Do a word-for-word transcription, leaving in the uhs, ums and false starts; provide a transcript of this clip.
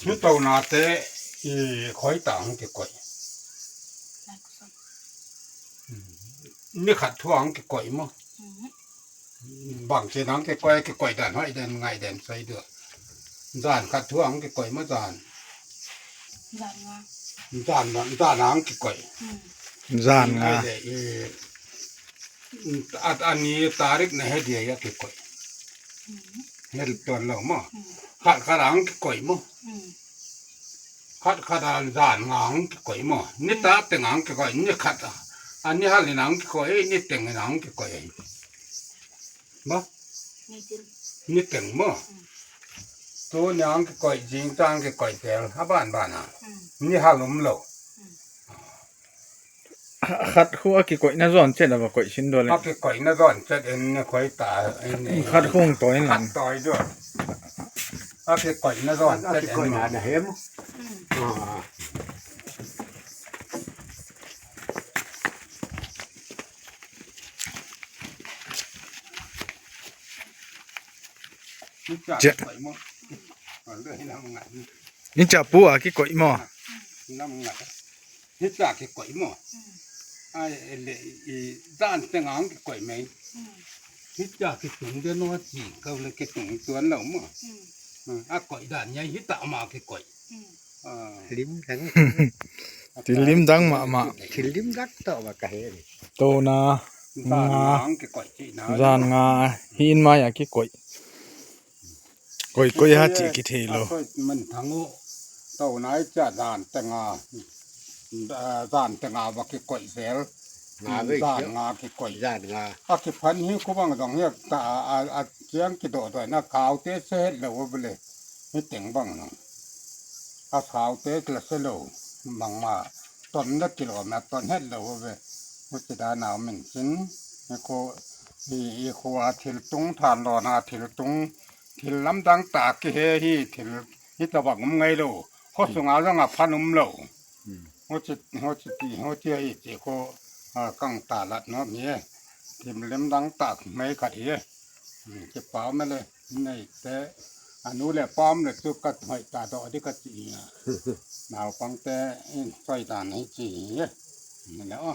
Ni touna te i khoi ta hong kikoih. Ni khat thu hong kikoih maw. Bangchi hong kikoih, kikoih dan hoih den ngai den sai dua. Zan khat thu hong kikoih maw zan. Zan nga. Zan nga, zan hong kikoih. Zan nga. Ai le i At ani tarik na he dia ya kikoih. Hel tuan lou maw. Khat khat hong kikoih maw. Khat khat a zan nga hong kikoih maw. Ni ta teng hong kikoih, ni khat a. Ani hal in hong kikoih, ni teng in hong kikoih. Maw. Ni teng maw. Tu ni hong kikoih, zing ta hong kikoih tel. A ban ban a. Ni hal om lou. Khat khu a kikoihna zon chet a va koih sin dua le. A kikoihna zon chet en ne khoi ta en ne. Khat khu hong toi in. Khat toi dua. A kikoihna zon chet en. Kikoihna na hem. Cha. Ni cha pu a kikoih maw. Hicha kikoih maw. Ai le i zan teng hong kikoih mai. Hicha kitung de no chi kau le kitung tuan lou maw. A koih dan ya hita ma kikoih. Lim dang. Thil lim dang mahmah. Thil lim dang toh va ka he ni. Touna. Zan nga hong kikoih chi na. Zan nga hi in mai a kikoih. Koih koih ha chi kithei lou. A koih man thang u. Touna i cha zan teng a. Zan teng a va kikoih zel. Zan nga kikoih. Zan nga. A kiphan hi khu bang zong hi ta a, a, a chiang kidoh doh na kau te se het lou bele. Hi teng bang nang. A kau te kila se lou. Bangma. Ton na kilo ma ton het lou ve. Huchi dan a min sin. Hi khu, hi, hi khu a thil tung than lo na thil tung. Thil lamdang ta ki he hi thil hi ta bang um ngai lou. Kho sunga zong a phan um lou. Huchi, huchi ti, huchi hi chi khu, a, kang ta lat no mi e. Thil lamdang ta mai khat hi e. Chi pa ma le, nei te. A nu le pa ma le chu ka hoih ta doh di ka chi hi a. Naupang te, in soi ta nei chi hi e. Ni le o.